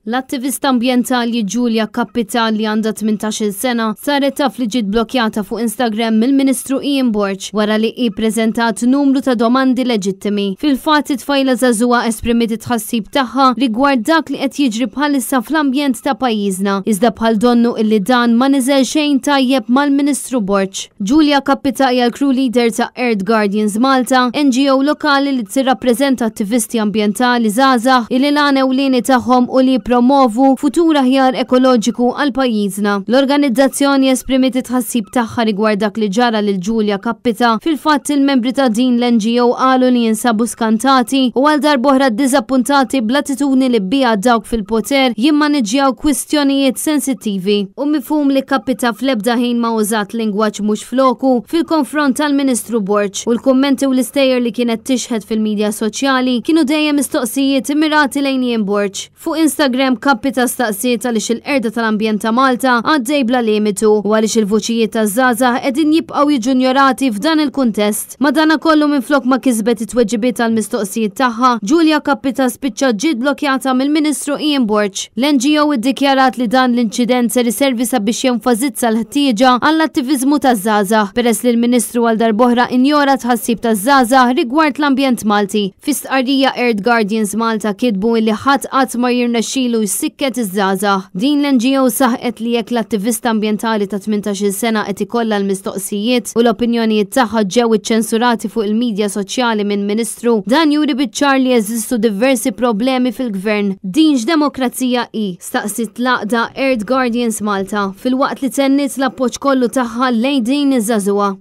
L-attivista ambjentali Julia Capita li għandha 18-il sena saret taf li ġiet blokkjata fuq Instagram mill-Ministru Ian Borg wara li hi ppreżentat numru ta' domandi leġittimi. Fil-fatt it-tfajla żagħżugħa esprimiet it-tħassib tagħha rigward dak li qed jiġri bħalissa fl-ambjent ta' pajjiżna, iżda bħal donnu illi dan ma niżel xejn tajjeb mal-Ministru Borg. Julia Capita hija l-crew leader ta' Earth Guardians Malta, NGO lokali li tirrappreżenta attivisti ambjentali żgħażagħ illi l-għan ewlieni tagħhom hu li jippromovu futur aħjar ekoloġiku għal pajjiżna. L-organizzazzjoni esprimiet it-tħassib tagħha rigward dak li ġara lil Julia Capita. Fil-fatt il-membri ta' din l-NGO qalu li jinsabu skantati u għal darb'oħra ddiżappuntati bl-attitudni li biha dawk fil-poter jimmaniġġjaw kwistjonijiet sensittivi. Hu mifhum li Capita fl-ebda ħin ma użat lingwaġġ mhux floku fil-konfront tal-Ministru Borg u l-kummenti u l-istejjer li kienet tixħet fil-midja soċjali kienu dejjem mistoqsijiet immirati lejn Ian Borg. Fuq Instagram Capita staqsiet għaliex il-qerda tal-ambjent ta' Malta għaddej bla limitu u għaliex il-vuċijiet taż-żgħażagħ qegħdin jibqgħu jiġu njorati f'dan il-kuntest. Madanakollu minflok ma kisbet it-tweġibiet għall-mistoqsijiet tagħha, Julia Capita spiċċat ġiet blokkjata mill-Ministru Ian Borg. L-NGO iddikjarat li dan l-inċident ser iservi sabiex jenfasizza l-ħtieġa għall-attiviżmu taż-żgħażagħ, peress li l-Ministru għal darb'oħra injora t-tħassib taż-żgħażagħ rigward l-ambjent Malti. Fi stqarrija Earth Guardians Malta kitbu illi ħadd qatt ma jirnexxilu jsikket iż-żgħażagħ. Din l-NGO saħqet li jekk l-attivista ambjentali ta' 18-il sena qed ikollha l-mistoqsijiet u l-opinjonijiet tagħha ġew iċċensurati fuq il-midja soċjali minn Ministru, dan juri biċ-ċar li jeżistu diversi problemi fil-Gvern. Din x'demokrazija hi? staqsiet l-għaqda Earth Guardians Malta, filwaqt li tenniet l-appoġġ kollu tagħha lejn din iż-żagħżugħa.